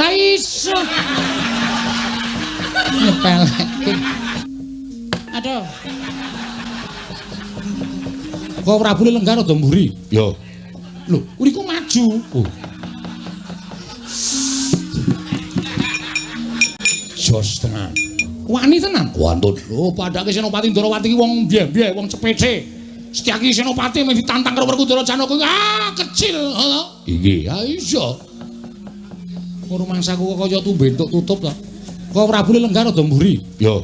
Ora iso. Nyepelekke. Aduh. Kok Prabu lenggah rada mburi? Ya. Lho, uriku maju. Oh. Jos tenan. Wani tenan. Wantun. Lho, padake Senopati Ndorowati ki wong mbyeh-mbyeh, wong cepece. Setyaki Senopati meh ditantang karo Werkudara Janaka. Ah, kecil, ngono. Inggih, ha iya. Ora mangsaku kok kaya tumbe entuk tutup to. Kok Prabu lenggah rada mburi? Ya.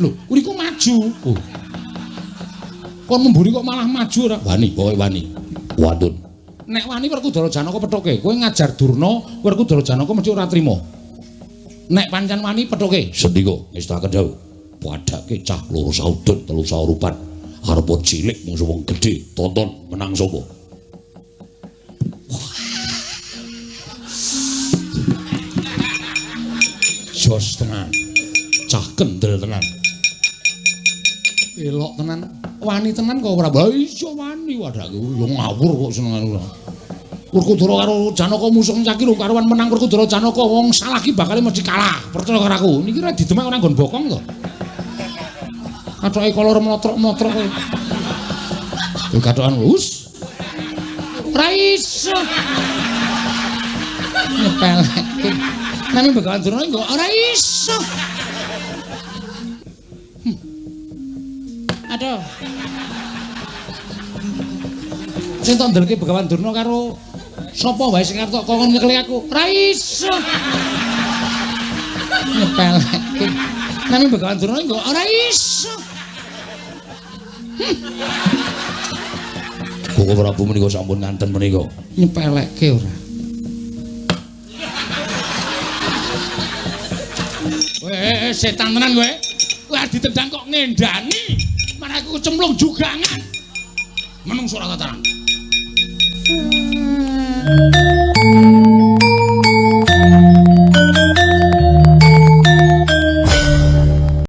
Lho, uriku maju. Oh. Kon mburi kok malah maju ora? Wani, pokoke wani. Wantun. Nek wani Werkudara Janaka pethuke, kowe ngajar Durna, Werkudara Janaka mesti ora trima. Nek pancen wani pethuke, sendika ngestakaken dawuh. Padake cah loro saudon telu saurupan. Arep cilik mungsu wong gedhe, tonton menang sapa? Jos tenan. Cah kendel tenan. Elok tenan. Wani tenan kok ora? Lah iya wani wadake. Yo ngawur kok senengane ora. Werkudara karo Janaka musuh caki lho karuan menang Werkudara Janaka wong salah ki bakal mesti kalah. Percaya karo aku. Niki ora didemek ora nggon bokong to. Kathoke kolor mlotrok-mlotrok kowe. Kowe kathokan wus. Ora iso. Nyepelekke. Nanging Begawan Durna kok ora iso. Aduh. Sing tok ndelke Begawan Durna karo sapa wae sing arep tok kongkon nyekeli aku. Ora iso. Nyepelekke. Nanging Begawan Durna kok ora iso. Koko Prabu menika sampun nganten menika. Nyepelekke ora. Weh, setan tenan kowe. Kowe arep ditendang kok ngendani. Marah aku cemplung jugangan. Menungso ora tataran.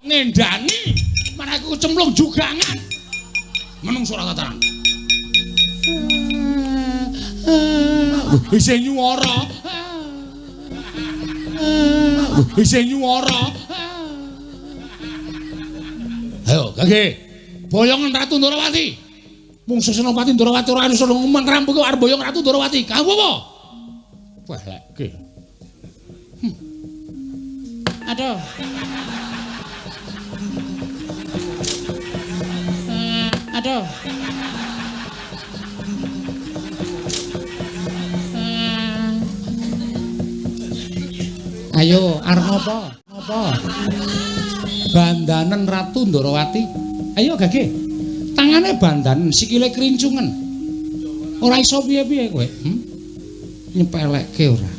Ngendani, marah aku cemplung jugangan. Menungso ora tataran. Isih nyuwara. Isih nyuwara. Ayo, Gage. Boyongan Ratu Ndorowati. Mungsu Senopati Ndorowati ora iso ngomong rampung kok arep boyong Ratu Ndorowati. Kamu apa? Balekke. Aduh. Aduh. Ayo, arep ngopo? Ngopo? Bandanen Ratu Ndorowati. Ayo Gage. Tangane bandanen, sikile krincungen. Ora iso piye-piye kowe, Nyepelekke ora.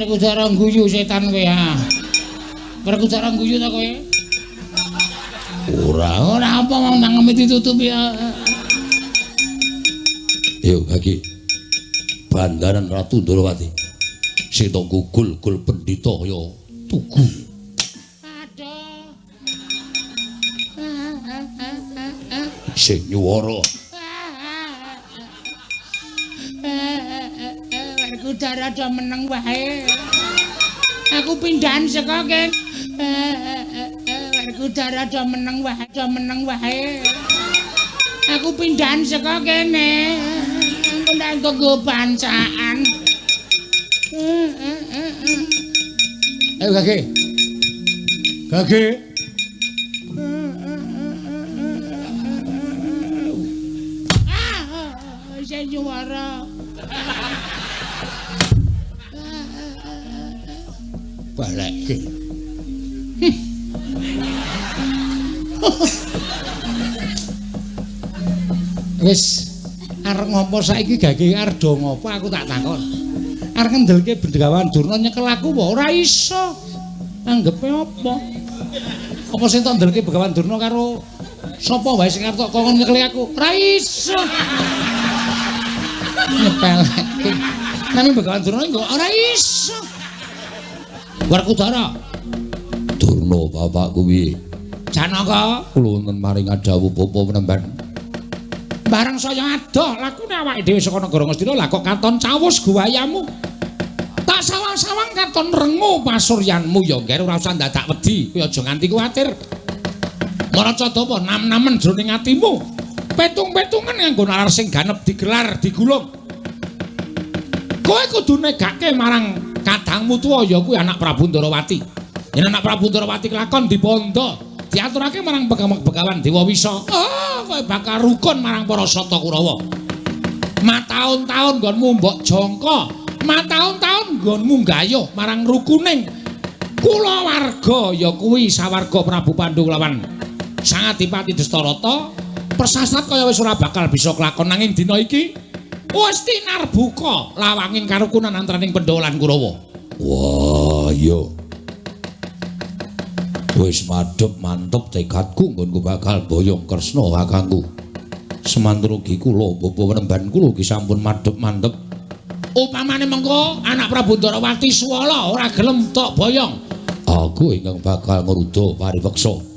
Werkudara guyu setan kowe ha. Werkudara guyu ta kowe? Ora, ora apa wong tangeme ditutup ya. Yo Gage. Bandaran Ratu Ndorowati. Sing tok gugul-gul pendhita ya tugu. Aduh. Sing nyuwara. Werkudara do meneng wae. Aku pindahan saka kene. Werkudara do meneng wae, do meneng wae. Aku pindahan saka kene. Engko ndak nggo bancaan. Ayo Gage. Gage. Ah, isih nyuwara. Balekke. Wis arep ngopo saiki Gage arep do ngopo aku tak takon. Arep ngendelke Begawan Durna nyekel aku apa ora iso. Anggepe apa? Apa sing tok ndelke Begawan Durna karo Sapa wae sing arep tok kongkon nyekeli aku? Ora iso. Nyepeleke. Nanging Begawan Durna kok ora iso. Werkudara. Durna bapak kuwi. Janaka, kula wonten maring dawuh bapa penemban. Bareng saya adoh lakune awake dhewe saka negara Ngastina lah kok katon cawus guwayamu. Tak sawang-sawang katon rengu pasuryanmu ya ngger ora usah dadak wedi, kowe aja nganti kuwatir. Maracadapa nam-namen jroning atimu. Petung-petungan nganggo nalar sing ganep digelar digulung. Kowe kudu negake marang kadangmu tuwa ya kuwi anak Prabu Ndarawati. Yen anak Prabu Ndarawati kelakon dibondo, diaturake marang Begawan Dewa Wisa. Oh, kowe bakal rukun marang para Sata Kurawa. Mataun-taun nggonmu mbok jangka, mataun-taun nggonmu gayuh marang rukuning kulawarga ya kuwi sawarga Prabu Pandu lawan Sang Adipati Dastarata. Persasat kaya wis ora bakal bisa kelakon nanging dina iki wis tinarbuka lawanging karukunan antaraning Pandhawa lan Kurawa. Wah, iya. Wis madhep mantep tekadku nggonku bakal boyong Kresna kakangku. Semantun ugi kula bapa penemban kula ugi sampun madhep mantep. Upamane mengko anak Prabu Ndarawati suwala ora gelem tok boyong, aku ingkang bakal ngruda paripeksa.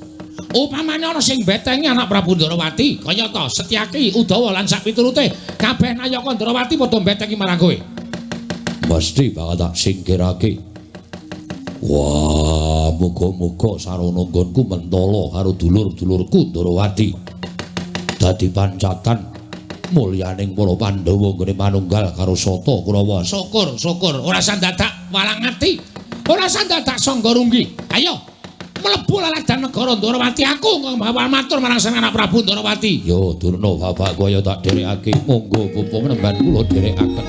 Upamane ana sing betengi anak Prabu Ndarawati kayata Setyaki, Udawa lan sak piturute, kabeh nayaka Ndarawati padha betengi marang kowe. Mesti bakal tak singkirake. Wah, muga-muga sarana nggonku mentala karo dulur-dulurku Ndarawati. Dadi pancatan mulyaning para Pandhawa nggone manunggal karo Sata Kurawa. Syukur, syukur, ora usah dadak walang ati. Ora usah dadak sangga runggi. Ayo mlebu laladan negara Ndarawati aku nggawa matur marang sang anak Prabu Ndarawati. Yo Durna bapakku ayo tak dherekake. Monggo bapa penemban kula dherekaken.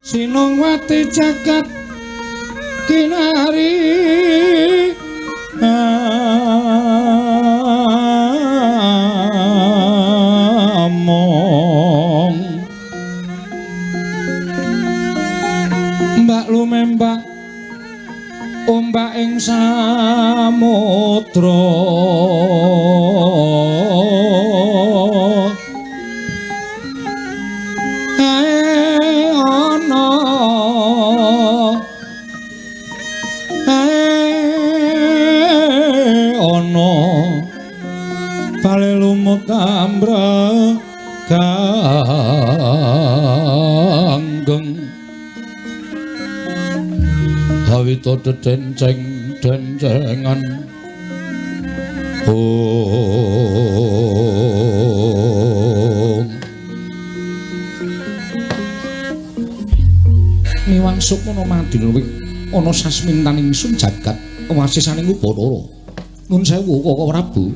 Sinungwati jagat kinari among mbak lumembak ombak ing samudra tambra kanggeng hawita dedenceng dencengan om miwang sukmana madina ana sasmintaning ingsun jagat wasisaning Upacara. Nun sewu Kaka Prabu.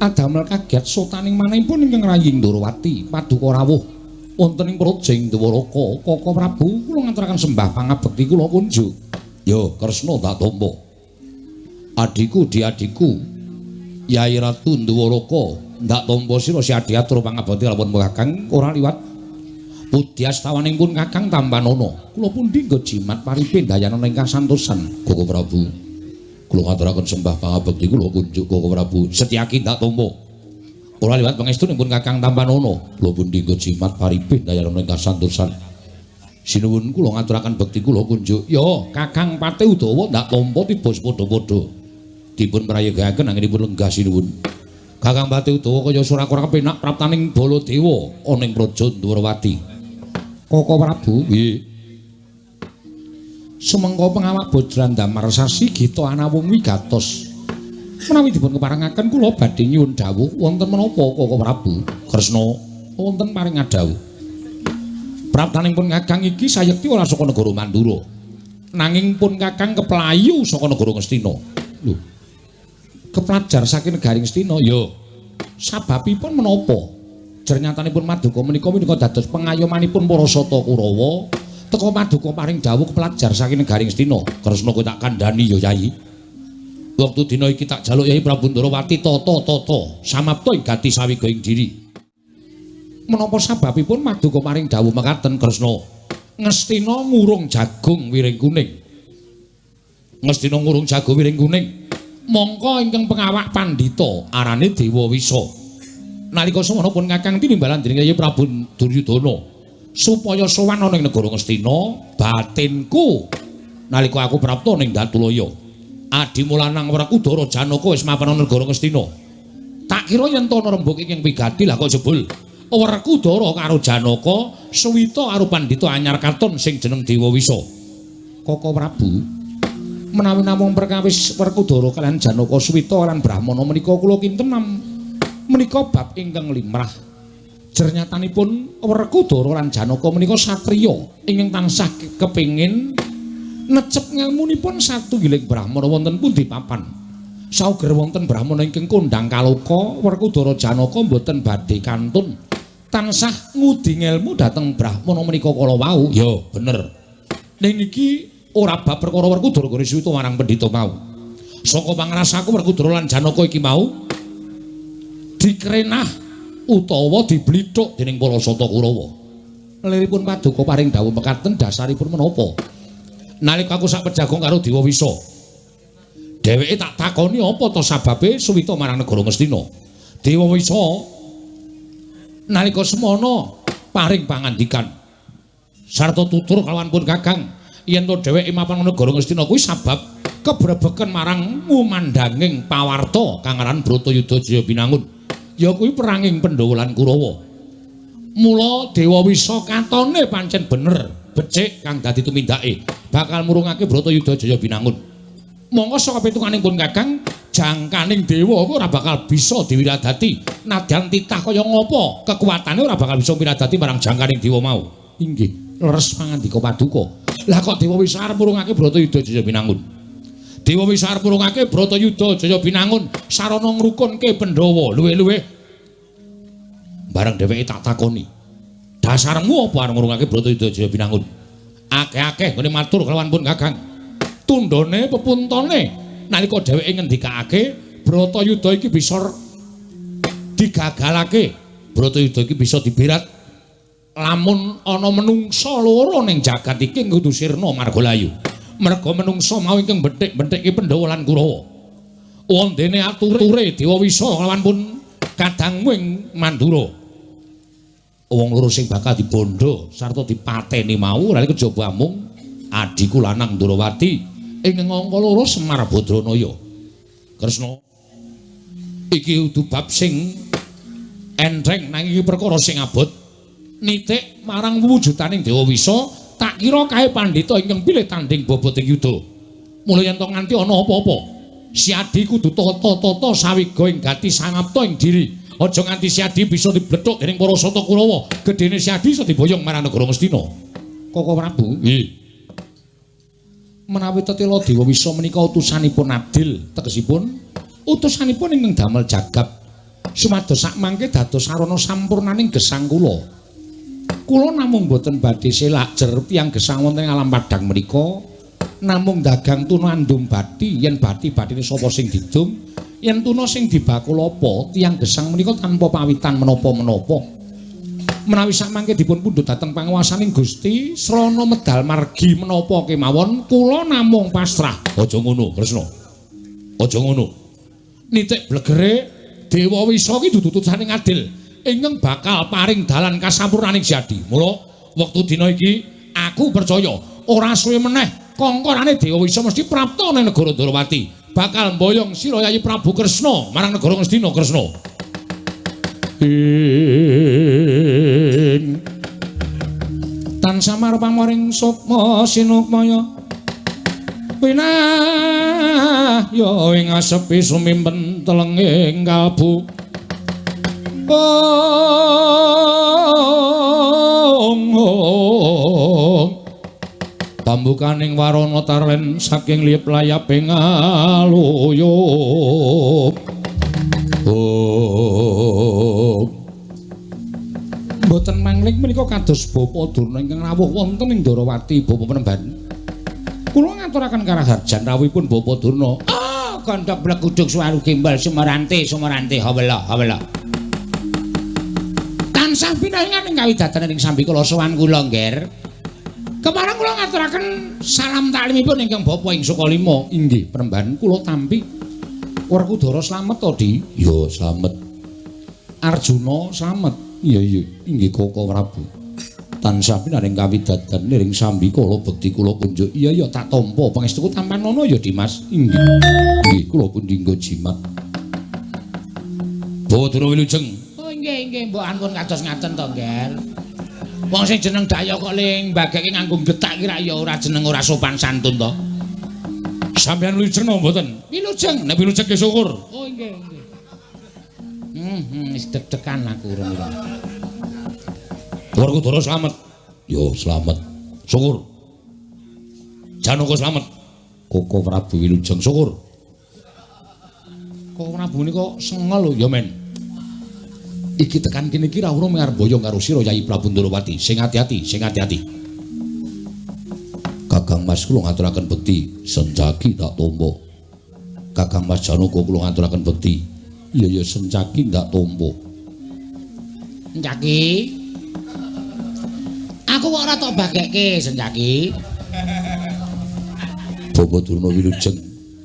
Adamel kaget sotaning manahipun ingkang raying Ndarawati paduka rawuh wonten ing Prajeng Dwaraka. Kaka Prabu kula ngaturaken sembah pangabekti kula kunjuk. Ya Kresna tak tampa. Adhiku diadhiku Yai Ratu Dwaraka ndak tampa sira si adhi atur pangabekti lamun Kakang ora liwat pudyastawaning pun Kakang tampanana. Kula pundi nggo jimat paripe ndayana ing kasantosan Kaka Prabu. Kula ngaturaken sembah pangabekti kula kunjuk Kaka Prabu. Setyaki ndak tampa. Ora liwat pangestunipun Kakang tampanana. Kula pundi nggo jimat paripe ndayana ing kasantosan. Sinuwun kula ngaturaken bekti kula kunjuk. Ya Kakang Pati Udawa ndak tampa tiba padha-padha. Dipun prayogakaken anggenipun lenggah sinuwun. Kakang Pati Udawa kaya ora kepenak praptaning Baladewa ana ing Praja Dwarawati. Kaka Prabu, nggih. Sumengko pengawak Bajra Damar Sasi Gita anawung wigatos. Menawi dipun keparengaken kula badhe nyuwun dawuh wonten menapa Kaka Prabu? Kresna wonten paring adhawuh. Praptaning pun Kakang iki sayekti ora saka negara Mandura. Nanging pun Kakang keplayu saka negara Ngastina. Lho. Keplajar saking negari Ngastina ya. Sababipun menapa? Jernyatanipun Maduka menika menika dados pengayomanipun para Sata Kurawa. Teka Paduka paring dawuh kepelajar saking negaring Ngastina. Kresna kowe tak kandhani ya Yayi. Wektu dina iki tak jaluk Yayi Prabu Ndorowati tata-tata samapta ing gati sawiga ing diri. Menapa sababipun Maduka paring dawuh mekaten Kresna? Ngastina ngurung jagung wiring kuning. Ngastina ngurung jagung wiring kuning. Mongko ingkang pengawak pandhita arane Dewa Wisa. Nalika semana pun kakang tinimbalan dening Yayi Prabu Duryudana supaya sowan ana ing negara Ngastina, batinku nalika aku prapta ning Datulaya. Adimu lanang Werkudara Janaka wis mapan ana negara Ngastina. Tak kira yen to ana rembug ingkang wigati lah kok jebul Werkudara karo Janaka suwita karo pandhita anyar katon sing jeneng Dewa Wisa. Koko Prabu, menawi namung perkawis Werkudara kaliyan Janaka suwita lan Brahmana menika kula kinten menika bab ingkang limrah. Jernyatanipun Werkudara lan Janaka menika satriya ingkang tansah kepingin necep ngelmunipun satunggiling brahmana wonten pundi papan. Sauger wonten brahmana ingkang kondhang kaloka, Werkudara Janaka mboten badhe kantun tansah ngudi ngelmu dhateng brahmana menika kala wau. Ya bener. Ning iki ora bab perkara Werkudara gone suwita marang pendhita mau. Saka pangrasaku Werkudara lan Janaka iki mau dikrenah utawa diblithuk dening para Sata Kurawa. Liripun Paduka paring dawuh mekaten dasaripun menapa? Nalika aku sak pejagong karo Dewa Wisa, dheweke tak takoni apa to sababe suwita marang negara Ngastina. Dewa Wisa nalika semana paring pangandikan sarta tutur kalawan pun kakang yen to dheweke mapan negara Ngastina kuwi sabab kebrebeken marang ngumandhanging pawarta kang aran Bratayuda Jaya Binangun. Ya kuwi peranging Pandhawa lan Kurawa. Mula Dewa Wisa katone pancen bener becik kang dadi tumindake bakal murungake Bratayuda Jaya Binangun. Monggo saka pitunganing pun kakang jangkaning dewa kuwi ora bakal bisa diwiradati. Nadyan titah kaya ngapa kekuatane ora bakal bisa wiradati marang jangkaning dewa mau. Inggih, leres pangandika Paduka. Lah kok Dewa Wisa arep murungake Bratayuda Jaya Binangun? Dewa Wisa arep murungake Bratayuda Jaya Binangun sarana ngrukunke Pandhawa luwih-luwih. Bareng dheweke tak takoni, dasarmu apa arep ngurungake Bratayuda Jaya Binangun? Akeh-akeh nggone matur kelawan pun kakang. Tundhone pepuntone nalika dheweke ngendikake Bratayuda iki bisa digagalake, Bratayuda iki bisa diberat lamun ana menungsa loro ning jagat iki kudu sirna marga layu. Merga menungsa mau ingkang benthik-benthike Pandhawa lan Kurawa. Wondene ature Dewa Wisa kelawan pun kadangmu ing Mandura. Wong loro sing bakal dibondo sarta dipateni mau ora kejaba amung adhiku lanang Ndorowati ing angka loro Semar Badranaya. Kresna, iki kudu bab sing entheng nanging iki perkara sing abot. Nitik marang wujudaning Dewa Wisa tak kira kae pandhita ingkang pilih tanding bobot ing yuda. Mula yen to nganti ana apa-apa, Siadi kudu tata-tata sawiga ing gati samapta ing diri. Aja nganti Siadi bisa diblethuk dening para Sata Kurawa. Gedene Siadi iso diboyong marang negara Ngastina. Koko Prabu, nggih. Menawi tetela Dewa Wisa menika utusanipun adil, tegesipun utusanipun ingkang damel jagab sumados sakmangke dados sarana sampurnaning gesang kula. Kula namung boten badhe selak jer tiyang gesang wonten ing alam padhang menika namung dagang tuna andum bathi yen bathi-bathine sapa sing didum yen tuna sing dibakul apa tiyang gesang menika tanpa pawitan menapa-menapa. Menawi sakmangke dipun pundhut dhateng panguwasaning Gusti srana medal margi menapa kemawon kula namung pasrah. Aja ngono Kresna, aja ngono. Nitik blegere Dewa Wisa ki dudu utusane adil ingkang bakal paring dalan kasampurnaning Siadi. Mula wektu dina iki aku percaya ora suwe meneh kongkorane Dewa Wisa mesti prapta ning negara Ndorowati bakal mboyong sira Yayi Prabu Kresna marang negara Ngastina. Kresna ing tansah marpamoring sukma sinukmaya winah ya ing asepi sumimpen telenging kalbu. Ong ong pambukaning warana tarlen saking liyep layaping aluyup. Ong Angling menika kados Bapak Durna ingkang rawuh wonten ing Ndorowati Bapak Penemban. Kula ngaturaken karaharjan rawuhipun Bapak Durna. Ah, kandhak blegudug suwaru gimbal sumarante sumarante hawela hawela. Tansah pinaringan ing kawidadan ing sambikala sowan kula, Ngger. Kepareng kula ngaturaken salam taklimipun ingkang Bapak ing Sukalima. Inggih, Penemban kula tampi. Werkudara slamet to, Di? Ya, slamet. Arjuna slamet. Iya iya, inggih Koko Prabu. Tansah pinaring kawidadan niring sambikala bekti kula kunjuk. Iya iya tak tampa pangestuku tampanana ya Dimas. Inggih. Inggih kula pundi nggo jimat. Bawa wilujeng. Oh inggih inggih mbok ampun kados ngaten to, Ngger. Wong sing jeneng Daya kok ling mbageke nganggo getak ki ra ya ora jeneng ora sopan santun to. Sampeyan wilujeng napa mboten? Wilujeng. Nek wilujeng ki syukur. Oh inggih inggih. Wis deg-degan aku urung urung. Werkudara slamet. Yo slamet. Syukur. Janaka slamet. Koko Prabu wilujeng syukur. Koko Prabu nika sengel lho ya men. Iki tekan kene iki ra urung arep boyong karo sira Yayi Prabu Ndorowati. Sing ati-ati, sing ati-ati. Kakang Mas kula ngaturaken bekti, Sencaki tak tampa. Kakang Mas Janaka kula ngaturaken bekti. Iya ya Sencaki ndak tampa. Sencaki. Aku kok ora tok bagekke Sencaki. Bapak Durna wilujeng.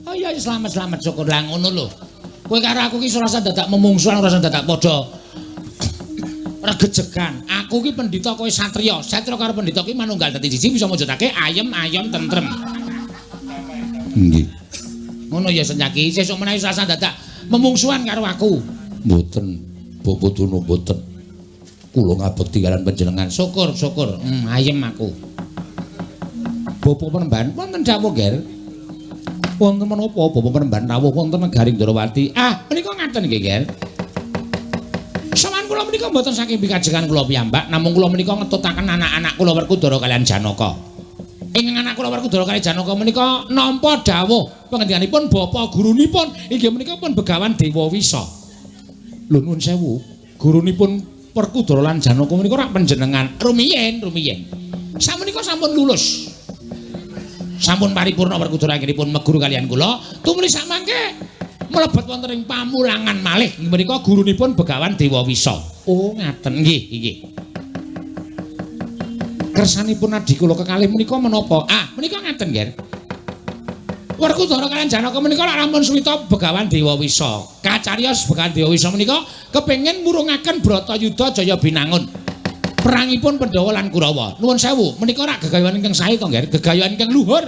Oh iya slamet-slamet syukur lah ngono lho. Kowe karo aku ki ora usah dadak memungsuhan, ora usah dadak padha regejegan. Aku ki pendhita kowe satriya. Satriya karo pendhita ki manunggal dadi siji bisa mujudake ayem-ayem tentrem. Nggih. Ngono ya Sencaki, sesuk menawi ora usah dadak memungsuhan karo aku. Mboten, Bapak Durna mboten. Kula ngabekti kalian panjenengan. Syukur, syukur. Ayem aku. Bapak Penemban wonten dawuh, Ngger. Wonten menapa Bapak Penemban rawuh wonten negari Ndorowati? Ah, menika ngaten nggih, Ngger. Sowan kula menika mboten saking pikajengan kula piyambak, namung kula menika ngetutaken anak-anak kula Werkudara kalian Janaka. Ing anak kula Werkudara kalian Janaka menika nampa dawuh pangendikanipun bapak gurunipun inggih menika pun Begawan Dewa Wisa. Lho nuwun sewu, gurunipun Werkudara lan Janaka menika rak panjenengan rumiyin, rumiyin. Samenika sampun lulus. Sampun paripurna Werkudara anggenipun meguru kalian kula, tumuli samangke mlebet wonten ing pamulangan malih inggih menika gurunipun Begawan Dewa Wisa. Oh, ngaten nggih, nggih. Kersanipun adhi kula kekalih menika menapa? Ah, menika ngaten, Ngger. Werkudara kalian Janaka menika lak rampun suwita Begawan Dewa Wisa. Kacariyos Begawan Dewa Wisa menika kepengin murungaken Bratayuda Jaya Binangun. Perangipun Pandhawa lan Kurawa. Nuwun sewu, menika rak gegayuhan ingkang sae to, Ngger? Gegayuhan ingkang luhur.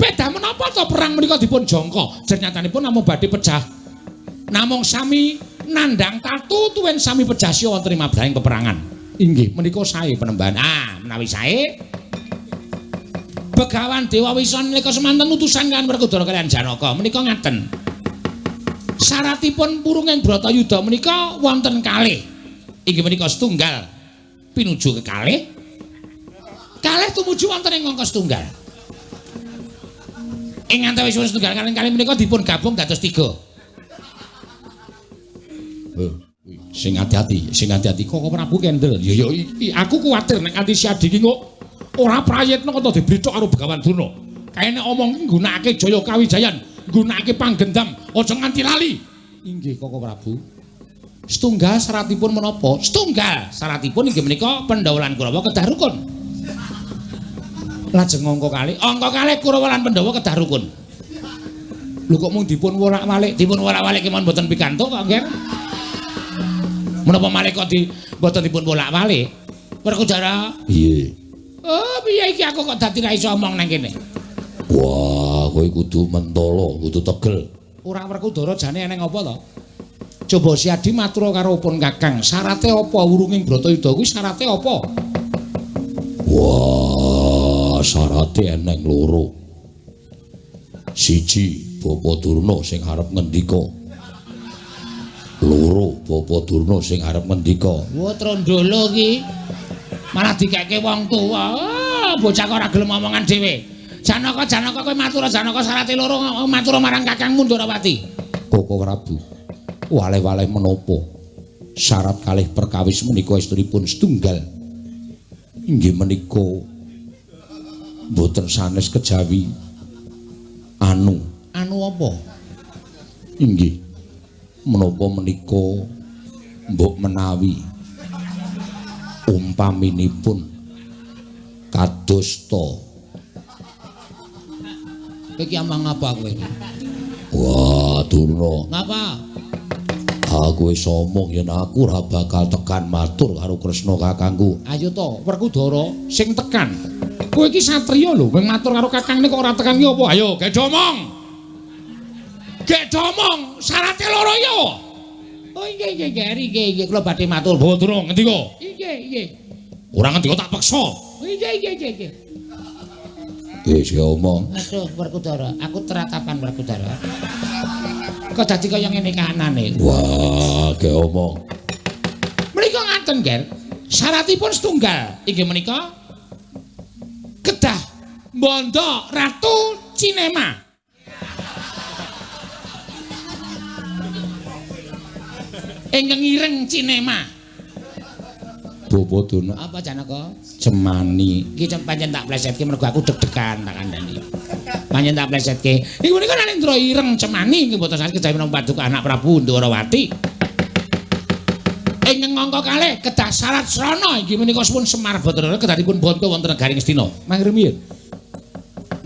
Beda menapa to perang menika dipun jangka? Jernyatanipun namung badhe pejah. Namung sami nandhang tatu tuwin sami pejah siya wonten ing mabrahing peperangan. Inggih, menika sae Penemban. Ah, menawi sae Begawan Dewa Wisa nalika semanten utusan kalian Werkudara kalian Janaka menika ngaten. Syaratipun purunging Bratayuda menika wonten kalih. Inggih menika setunggal pinuju kekalih. Kalih tumuju wonten ing angka setunggal. Ing antawisipun setunggal kalian kalih menika dipun gabung dados 3. Sing ati-ati, sing ati-ati Koko Prabu kendel. Ya ya aku kuwatir nek nganti si Adi ki kok ora prayitna kok diblithok karo Begawan Durna. Kae nek omong ki nggunakake Jaya Kawijayan, nggunakake panggendam, aja nganti lali. Inggih Koko Prabu. Setunggal syaratipun menapa? Setunggal syaratipun inggih menika Pandhawa lan Kurawa kedah rukun. Lajeng angka kalih, angka kalih Kurawa lan Pandhawa kedah rukun. Lho kok mung dipun wolak-walik, dipun wolak-walik kemawon mboten pikantuk kok, Ngger. Menapa malih kok di mboten dipun wolak-walik? Werkudara. Piye? Oh, piye iki aku kok dadi ra iso omong nang kene. Wah, kowe kudu mentolo, kudu tegel. Ora Werkudara jane eneng apa to? Coba si Adi matur karo pun Kakang, syarate apa wurunging Bratayuda kuwi syarate apa? Wah, syarate eneng loro. Siji, Bapak Durna sing arep ngendika. Loro, Bapak Durna sing arep ngendika. Wah, trondolo iki. Malah dikeke wong tuwa. Oh, bocah kok ora gelem omongan dhewe. Janaka, Janaka kowe matur Janaka syarate loro matur marang Kakangmu Ndorowati. Koko Prabu. Waleh-waleh menapa? Syarat kalih perkawis menika estunipun setunggal. Inggih menika mboten sanes kejawi anu. Anu apa? Inggih. Menapa menika mbok menawi umpaminipun kados ta. Kowe iki amang apa kowe iki? Wah, Durna. Ngapa? Aku wis omong yen aku ora bakal tekan matur karo Kresna kakangku. Ayo to, Werkudara sing tekan. Kowe iki satriya lho, kowe matur karo kakangne kok ora tekan ki apa? Ayo, gek omong. Gek omong, syarate loro ya. Oh nggih nggih nggih nggih kula badhe matur. Bawa durung ngendika? Nggih nggih. Ora ngendika tak peksa. Nggih nggih nggih nggih. Wis omong. Aduh Werkudara, aku teratapan Werkudara. Kok dadi kaya ngene kahanane? Wah, ge omong. Menika ngaten, Ger. Syaratipun setunggal, inggih menika kedah mbondo Ratu Cinema. Ingkang ireng Cinema. Bapak Durna. Apa Janaka? Cemani. Iki pancen tak plesetke mergo aku deg-degan tak kandhani. Pancen tak plesetke. Iku menika Nalendra ireng Cemani inggih boten sanes kejawi menapa paduka anak Prabu Ndwarawati. Ingkang angka kalih kedah syarat srana inggih menika suwun Semar Bathara kedahipun bonto wonten negari Ngastina. Mangke rumiyin.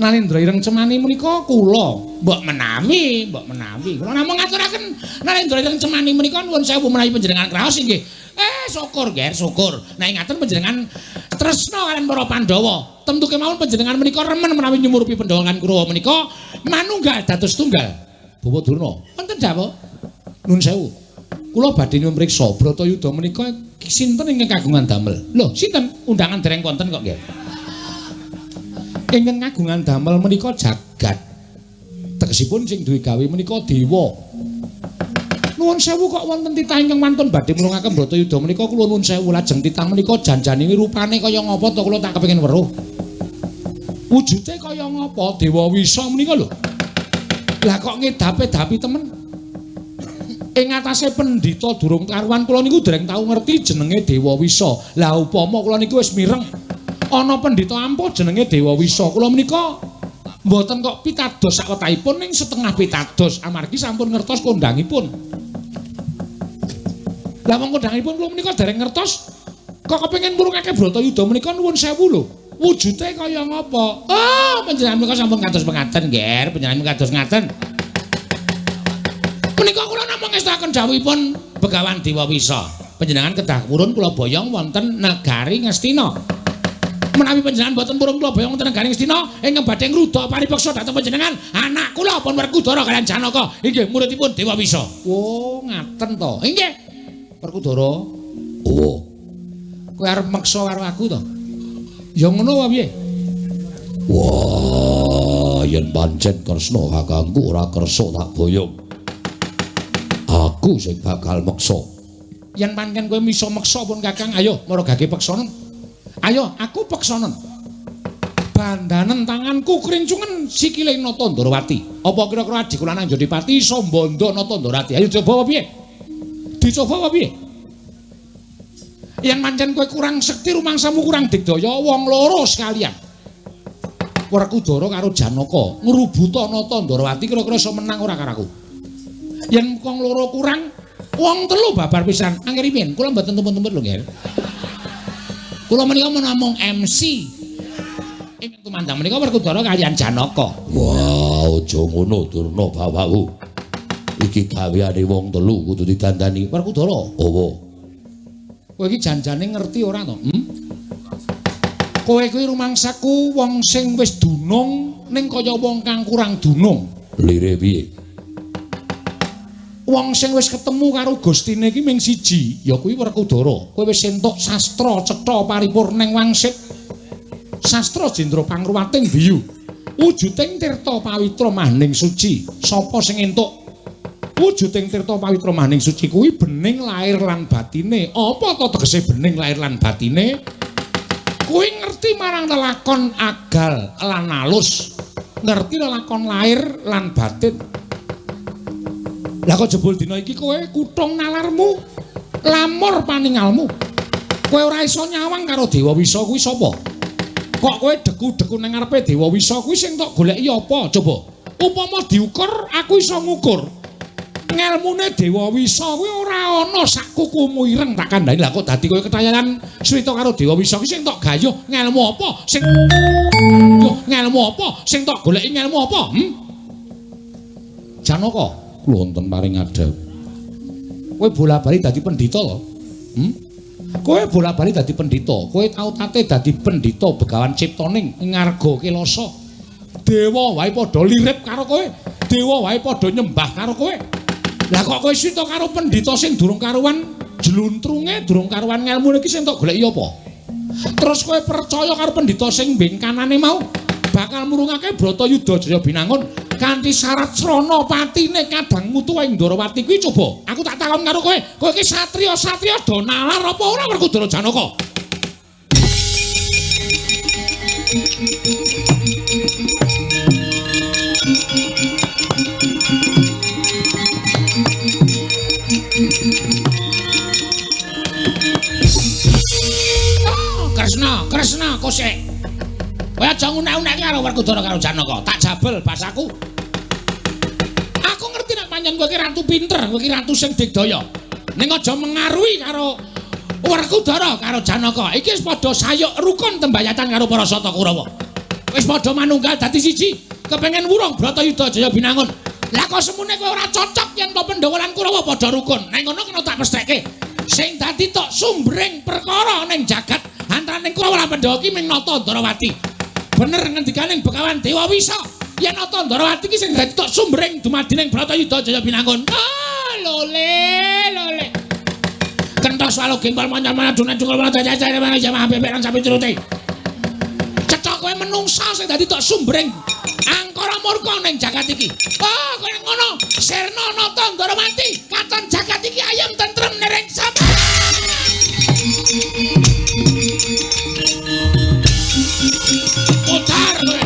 Nalendra ireng Cemani menika kula mbok menawi, mbok menawi. Kula namung ngaturaken Nalendra ireng Cemani menika nuwun sewu menawi panjenengan kraos inggih. Syukur Ger, syukur. Nek ngaten panjenengan tresna kalian para Pandhawa. Tentu kemawon panjenengan menika remen menawi nyumurupi Pandhawa lan Kurawa menika manunggal dados tunggal. Bapak Durna, wonten dawuh. Nuwun sewu. Kula badhe nyuwun priksa Bratayuda menika sinten ingkang kagungan damel? Lho, sinten? Undangan dereng wonten kok, Ger. Ingkang kagungan damel menika jagat. Tegesipun sing duwe gawe menika dewa. Nuwun sewu kok wonten titah ingkang wantun badhe mulungaken Bratayuda menika kula nuwun sewu lajeng titah menika janjane rupane kaya ngapa to kula tak kepengin weruh. Wujude kaya ngapa Dewa Wisa menika lho. Lah kok ngedape-dapi temen. Ing atase pendhita durung karuan kula niku dereng tau ngerti jenenge Dewa Wisa. Lah upama kula niku wis mireng ana pendhita ampuh jenenge Dewa Wisa. Kula menika mboten kok pitados sakotahipun ning setengah pitados amargi sampun ngertos kondangipun. Lah wong kondangipun kula menika dereng ngertos kok kepengin murungake Bratayuda menika nuwun sewu lho. Wujude kaya ngapa? Oh, panjenengan menika sampun kados pengaten, Ger. Panjenengan kados ngaten. Menika kula namung ngestakaken dawuhipun Begawan Dewa Wisa. Panjenengan kedah purun kula boyong wonten negari Ngastina. Menawi panjenengan boten purun kula boyong wonten negari Ngastina ingkang badhe ngruda paripeksa dhateng panjenengan anak kula pun Werkudara kaliyan Janaka inggih muridipun Dewa Wisa. Oh, ngaten to. Inggih. Werkudara. Oh. Kowe arep meksa karo aku to? Ya ngono wae piye? Wah, yen pancen Kresna kakangku ora kersa tak boyong. Aku sing bakal meksa. Yen pancen kowe iso meksa pun kakang, ayo maragake peksanen. Ayo aku peksanen. Bandanen tanganku krincungen sikile Nata Ndrawati. Apa kira-kira adhiku lanang Jodipati iso mbondo Nata Ndrawati? Ayo coba apa piye? Dicoba apa piye? Yen pancen kowe kurang sekti rumangsamu kurang digdaya wong loro sekalian. Werkudara karo Janaka ngrubuta Nata Ndrawati kira-kira iso menang ora karo aku? Yen wong loro kurang, wong telu babar pisan. Angger piye? Kula mboten tumpun-tumpun lho, Nger. Kula menika namung MC. Ingkang tumandang menika Werkudara kaliyan Janaka. Wah, aja ngono Durna bapakku. Iki gaweane wong telu kudu didandani. Werkudara. Apa? Kowe iki janjane ngerti ora to? Hmm? Kowe kuwi rumangsaku wong sing wis dunung ning kaya wong kang kurang dunung. Lire piye? Wong sing wis ketemu karo Gustine iki ming siji, ya kuwi Werkudara. Kowe wis entuk sastra cetha paripurning wangsit. Sastra jendra pangruwating biyu. Wujuding tirta pawitra maning suci. Sapa sing entuk wujuding tirta pawitra maning suci kuwi bening lahir lan batine. Apa to tegese bening lahir lan batine? Kuwi ngerti marang lelakon agal lan alus. Ngerti lelakon lahir lan batin. Lah kok jebul dina iki kowe kutung nalarmu Lamur paningalmu. Kowe ora iso nyawang karo Dewa Wisa kuwi sapa? Kok kowe deku-deku nang ngarepe Dewa Wisa kuwi sing tok goleki apa? Coba. Upama diukur, aku iso ngukur. Ngelmune Dewa Wisa kuwi ora ana sak kukumu ireng tak kandhani. Lah kok dadi kowe ketayanan cerita karo Dewa Wisa kuwi sing tok gayuh ngelmu apa? Sing yo ngelmu apa? Sing tok goleki ngelmu apa? Janaka, kula wonten paring adhep. Kowe bola-bali dadi pendhita lho. Kowe bola-bali dadi pendhita. Kowe tau tate dadi pendhita Begawan Ciptaning ngarga Kelasa. Dewa wae padha lirip karo kowe. Dewa wae padha nyembah karo kowe. Lah kok kowe sita karo pendhita sing durung karuan jluntrunge, durung karuan ngelmune iki sing tok goleki apa? Terus kowe percaya karo pendhita sing mbengkanane mau bakal murungake Bratayuda Jaya Binangun kanthi syarat srana patine kadang mutu ing Ndorowati kuwi coba. Aku tak takon karo kowe, kowe iki satriya-satriya do nalar apa ora Werkudara Janaka? Oh, Kresna, Kresna kosek. Kowe aja ngunek-unekke karo Werkudara karo Janaka. Tak jabel basaku. Aku ngerti nek pancen kowe iki ratu pinter, kowe iki ratu sing digdaya. Ning aja mengaruhi karo Werkudara karo Janaka. Iki wis padha sayuk rukun tembayatan karo para Sata Kurawa. Wis padha manunggal dadi siji, kepengen wurung Bratayuda Jaya Binangun. Lah kok semune kowe ora cocok yen to Pandhawa lan Kurawa padha rukun. Ning ngono kena tak pestheke. Sing dadi tok sumbering perkara ning jagat antaraning Kurawa lan Pandhawa iki ming Nata Ndarawati. Bener ngendikaning Begawan Dewa Wisa yen Nata Ndarawati iki sing dadi tok sumbering dumadining Bratayuda Jaya Binangun. Ah, lole lole. Kentos walu gempal monyol adunan cungkul dajajah jamah bebek lan sapi turute. Cecok kowe menungsa sing dadi tok sumbering angkara murka ning jagat iki. Oh, kowe ngono. Sirna Nata Ndarawati katon jagat iki ayem tentrem nereng sama. Putar kowe.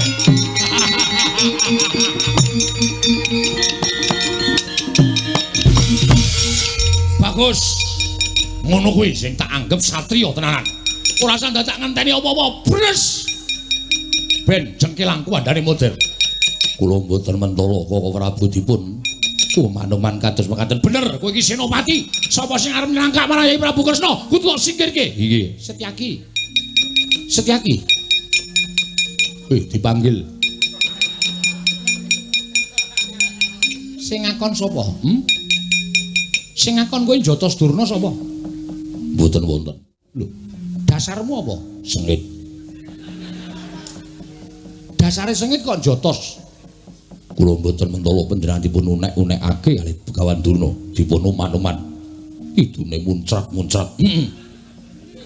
Bagus. Ngono kuwi sing tak anggap satriya tenanan. Ora usah dadak ngenteni apa-apa. Bres. Ben jengkelangku andane model. Kula mboten mentala Koko Prabu dipun uman-uman kados mekaten. Bener, kowe iki senopati. Sapa sing arep nangkap marang Yai Prabu Kresna? Kudu kok singkirke. Inggih. Setyaki. Setyaki. Dipanggil. Sing ngakon sapa? Sing ngakon kowe njotos Durna sapa? Mboten wonten. Lho, dasarmu apa? Sengit. Dasare sengit kok njotos. Kula mboten mentala panjenengan dipun unek-unekake kalih Begawan Durna, dipun uman-uman. Idune muncrat-muncrat.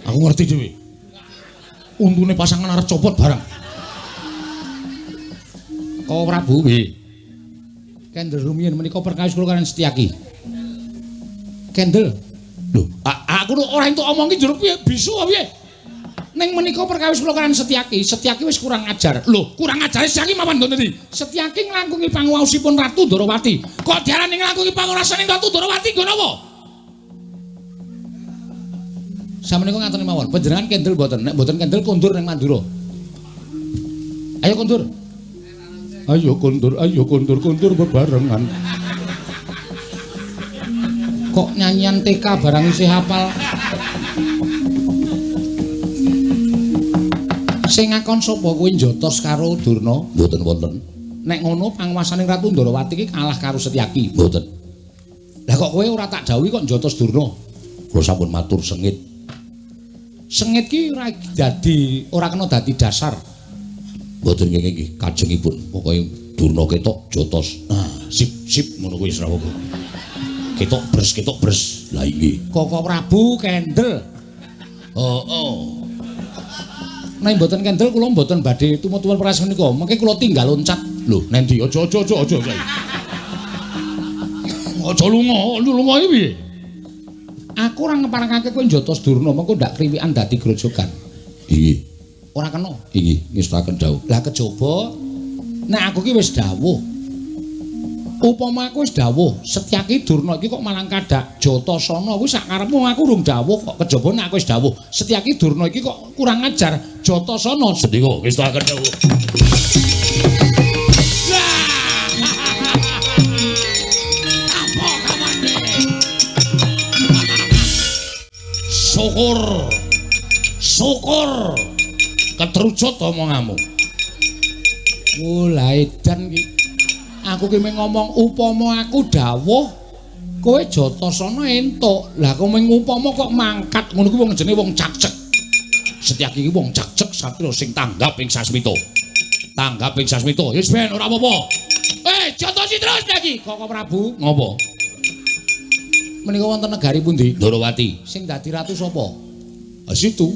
Aku ngerti dhewe. Untune pasangan arep copot barang. Koko Prabu, nggih. Kendel rumiyin menika perkawis kula kaliyan Setyaki. Kendel. Lho, aku ora entuk omong ki njur piye bisu apa piye? Ning menika perkawis kula kaliyan Setyaki, Setyaki wis kurang ajar. Lho, kurang ajare Setyaki mawon nggon endi? Setyaki nglangkungi panguwaosipun Ratu Ndorowati. Kok diarani nglangkungi panguwaosane Ratu Ndorowati nggon apa? Samenika ngaten mawon, panjenengan kendel mboten? Nek mboten kendel kondur ning Mandura. Ayo kondur. Ayo kondur, ayo kondur, kondur bebarengan. Kok nyanyian TK barang isih hafal. Sing ngakon sapa kuwi njotos karo Durna? Mboten wonten. Nek ngono panguwasaning Ratu Ndorowati iki kalah karo Setyaki. Mboten. Lah kok kowe ora tak dawuhi kok njotos Durna? Kula sampun matur sengit. Sengit ki ora dadi, ora kena dadi dasar. Mboten nggih nggih kajengipun. Pokoke Durna ketok jotos. Nah, sip sip ngono kuwi ora apa-apa. Ketok bres ketok bres. Lah inggih. Koko Prabu kendel. Heeh. Nek mboten kendel kula mboten badhe tumut-tumut peras menika. Mengke kula tinggal loncat. Lho, nendi aja aja aja aja. Aja lunga, lunga iki piye? Aku ora ngeparengake kowe njotos Durna, mengko ndak kriwikan dadi grojogan. Inggih. Ora kena. Inggih, ngestakaken dawuh. Lah kejaba nek aku ki wis dawuh. Upama aku wis dawuh, Setyaki Durna iki kok malang kadak Jatasana kuwi sak karepmu aku urung dawuh kok kejaba nek aku wis dawuh. Setyaki Durna iki kok kurang ajar Jatasana. Sendika ngestakaken dawuh. Apa kamane? Syukur. Syukur. Ketrucut omonganmu. Oh, lah edan iki. Aku ki mung ngomong upama aku dawuh kowe Jatasana entuk. Lah kowe mung upama kok mangkat ngono kuwi wong jenenge wong cakcek. Setyaki iki wong cakcek satria sing tanggap ing sasmita. Tanggap ing sasmita. Wis ben ora apa-apa. Jatosi terus lagi. Koko Prabu, ngopo? Menika wonten negari pundi? Ndorowati. Sing dadi ratu sapa? Situ.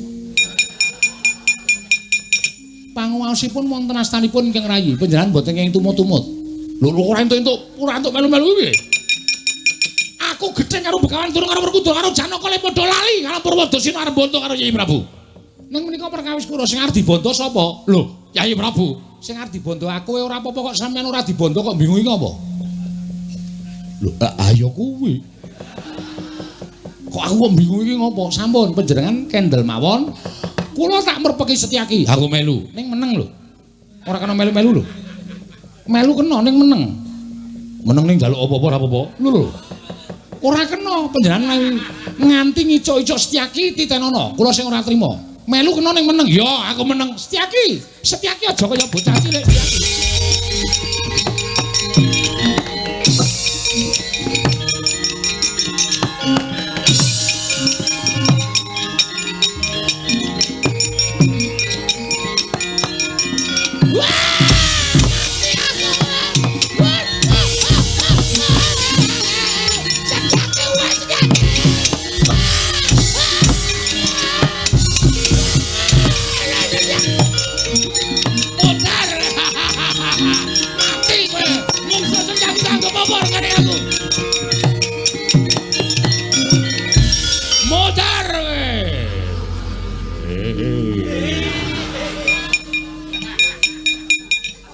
Panguwaosipun wonten astanipun ingkang rayi. Panjenengan mboten kenging tumut-tumut. Lho ora entuk-entuk, ora entuk melu-melu piye? Aku gedheng karo Begawan Durna karo Werkudara karo Janaka le padha lali karo Purwadasena arep bonto karo Yai Prabu. Ning menika perkawis kula sing arep dibondo sapa? Lho, Yai Prabu. Sing arep dibondo aku ora apa-apa kok sampean ora dibondo kok bingung iki apa? Lho, ayo kuwi. Kok aku kok bingung iki ngopo? Sampun panjenengan kendel mawon. Kula tak merpeki Setyaki. Aku melu. Ning meneng lho. Ora kena melu-melu lho. Melu kena ning meneng. Meneng ning njaluk apa-apa ora apa-apa. Lho lho. Ora kena panjenengan nganti ngicuk-icuk Setyaki titenono. Kula sing ora trima. Melu kena ning meneng. Ya, aku meneng. Setyaki. Setyaki aja kaya bocah cilik Setyaki.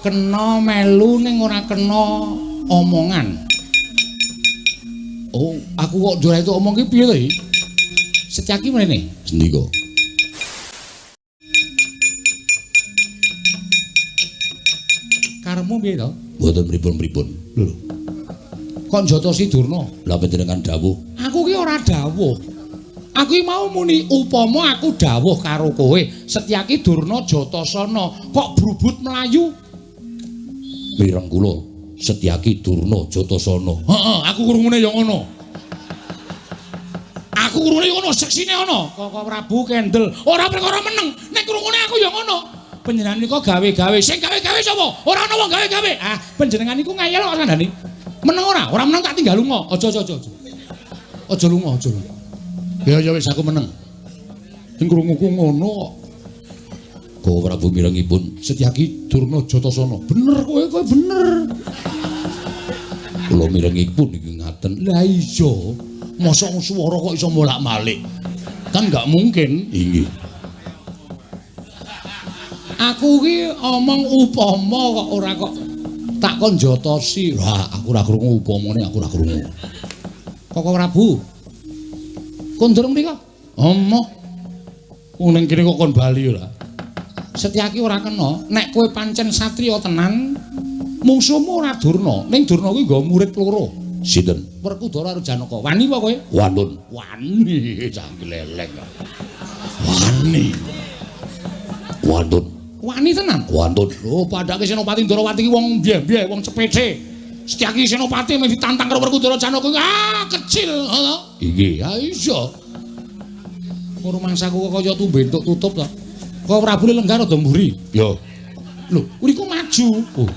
Kena melu ning ora kena omongan. Oh, aku kok ora itu omong ki piye to iki? Setyaki mrene. Sendika. Karepmu piye to? Mboten pripun-pripun. Lho. Kok njotosi Durna? Lah panjenengan dawuh. Aku ki ora dawuh. Aku ki mau muni upama aku dawuh karo kowe, Setyaki Durna Jatasana kok brubut mlayu. Mireng kula Setyaki Durna Jatasana. Heeh, aku krungune ya ngono. Aku krungune ya ngono, seksine ana. Koko Prabu kendel. Ora perkara meneng, nek krungune aku ya ngono. Panjenengan nika gawe-gawe. Sing gawe-gawe sapa? Ora ana wong gawe-gawe. Ah, panjenengan niku ngayal kok kandhane. Meneng ora? Ora meneng tak tinggal lunga. Aja aja aja. Aja lunga, aja lunga. Ya ya wis aku meneng. Sing krunguku ngono kok. Koko Prabu mirengipun Setyaki Durna Jatasana. Bener kowe, kowe bener. Kula mirengipun iki ngaten. Lah iya, mosok swara kok iso bolak-balik. Kan gak mungkin. Inggih. Aku ki omong upama kok ora kok tak kon jotosi. Lah aku ora krungu upamane, aku ora krungu. Koko Prabu. Kondur mriko? Omoh. Wong ning kene kok kon bali ora. Setyaki ora kena, nek kowe pancen satriya tenan, mungsuhmu ora Durna. Ning Durna kuwi nggo murid loro. Sinten? Werkudara karo Janaka. Wani apa kowe? Wanun. Wani, cah gleleng. Wani. Wantun. Wani tenan? Wantun. Lho, padake Senopati Ndorowati ki wong mbyeh-mbyeh, wong cepece. Setyaki Senopati meh ditantang karo Werkudara Janaka. Ah, kecil, ngono. Inggih. Ha iya. Ora mangsaku kok kaya tumbe entuk tutup to. Kok Prabu lenggah rada mburi? Ya. Lho, uriku maju. Oh.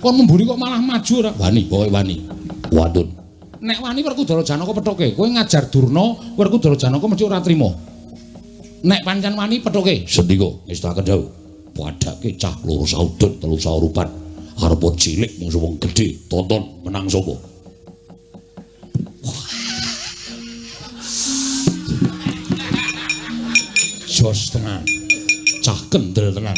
Kon mburi kok malah maju ora? Wani, pokoke wani. Wantun. Nek wani Werkudara Janaka pethuke, kowe ngajar Durna, Werkudara Janaka mesti ora trima. Nek pancen wani pethuke. Sendika ngestakaken dawuh. Padake cah loro saudon telu saurupan. Arep cilik mungsu wong gedhe, tonton menang sapa? Jos tenan. Cah kendel tenan.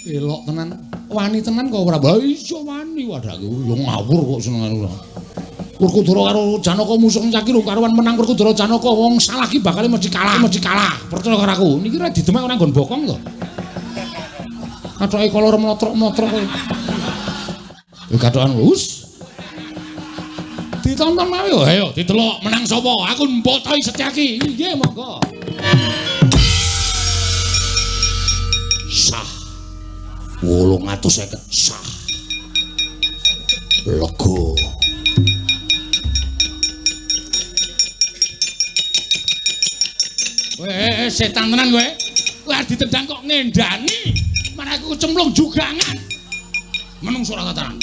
Elok tenan. Wani tenan kok ora. Lah iya wani wadakku. Yo ngawur kok senengane ora. Werkudara karo Janaka musuh caki rung karuan menang Werkudara Janaka wong salah ki bakal mesti kalah, mesti kalah. Percaya karo aku. Niki ora didemek ora nggon bokong to. Kathoke kolor mlotrok-mlotrok kowe. Kathokan wus. Ditonton mawon. Ayo didelok menang sapa? Aku mbotoi Setyaki. Nggih monggo. Sah. 850 sah. Lega. Weh, setan tenan kowe. Kowe arep ditendang kok ngendani. Marah aku cemplung jugangan. Menungso ora tataran.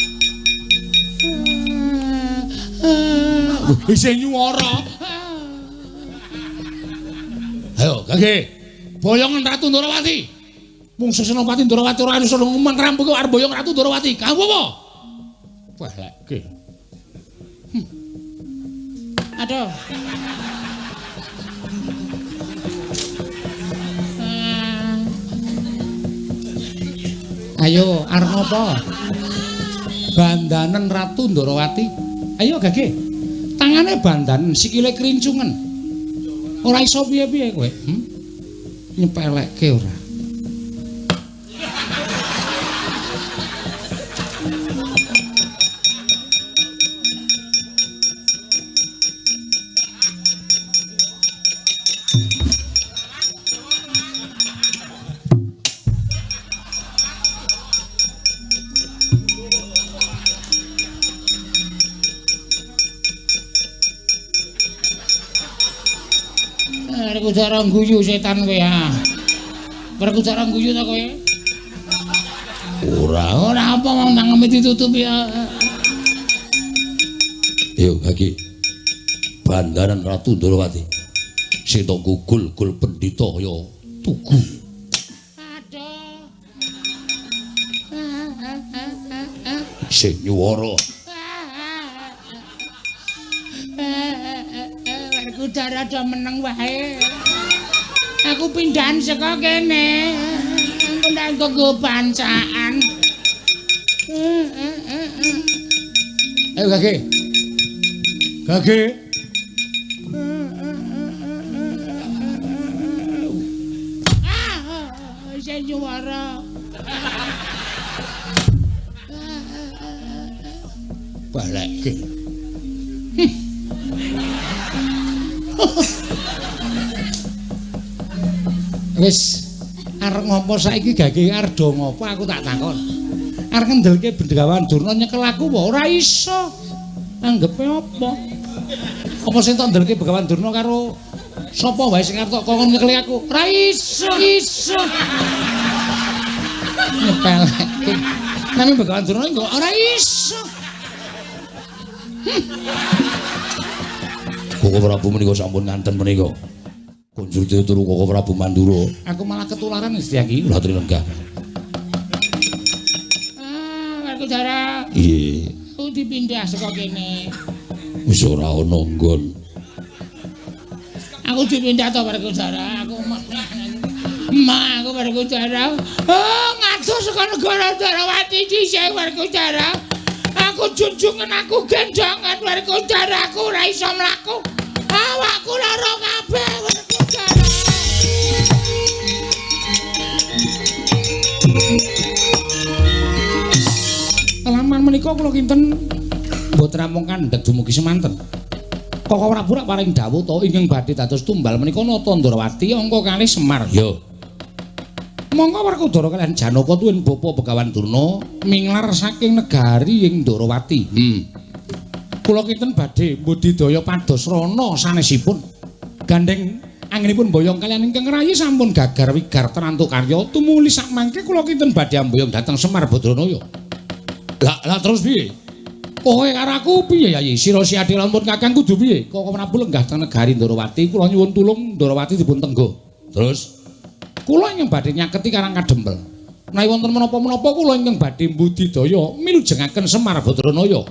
Isih nyuwara. Ayo, Gage. Boyongan Ratu Ndorowati. Mungsu Senopati Ndorowati ora iso ngumang rampung kok arep boyong Ratu Ndorowati. Kamu apa? Balekke. Aduh. Ayo, arep ngopo? Bandanen Ratu Ndorowati. Ayo Gage. Tangane bandanen, sikile krincungen. Ora iso piye-piye kowe. Nyepelekke ora. Werkudara guyu setan kowe ha. Werkudara guyu ta kowe? Ora, ora apa wong tangeme ditutup ya. Yo Gage. Bandaran Ratu Ndorowati. Sing tok gugul-gul pendhita ya tugu. Aduh. Sing nyuwara. Werkudara do meneng wae. Aku pindahan saka kene. Engko ndak nggo pancaan. Ayo Gage. Gage. Ah, isih nyuwara. Balekke. Wis arep ngopo saiki Gage arep do ngopo aku tak takon. Arep ngendelke Bengawan Durna nyekel aku apa ora iso. Anggepe apa? Apa sing tok ndelke Bengawan Durna karo sapa wae sing arep tok kongkon nyekeli aku? Ora iso, iso. Nyepelekke. Nami Bengawan Durna kok ora iso. Koko Prabu menika sampun nganten menika. Kunjur turu Koko Prabu Mandura. Aku malah ketularan Setyaki. Kula aturi lenggah. Ah, Werkudara. Nggih. Aku dipindah saka kene. Wis ora ana nggon. Aku dipindah to Werkudara. Aku Ma, aku Werkudara. Oh, ngadoh saka negara Ndorowati dhisik Werkudara. Aku junjungan, aku gendongan Werkudara, aku ora iso mlaku. Awakku lara kabeh Werkudara. Laman menika kula kinten mboten namung kandhek dumugi semanten. Koko Prabu rak paring dawuh to ingkang badhe dados tumbal menika Nata Ndorowati angka kalih Semar. Ya. Monggo Werkudara kaliyan Janaka tuwin bapa Begawan Durna minglar saking negari ing Ndorowati. Kula kinten badhe mbudidaya pados rana sanesipun. Gandeng anggenipun boyong kaliyan ingkang rayi sampun gagar wigar tenantuk karya tumuli sakmangke kula kinten badhe amboyong dhateng Semar Badranaya. Lah terus piye? Kowe karo aku piye Yayi? Sira si adil lampun kakang kudu piye? Koko Prabu lenggah teng negari Ndorowati, kula nyuwun tulung Ndorowati dipun tenggo. Terus kula ingkang badhe nyaketi Karang Kadempel. Menawi wonten menapa-menapa kula ingkang badhe mbudidaya milujengaken Semar Badranaya.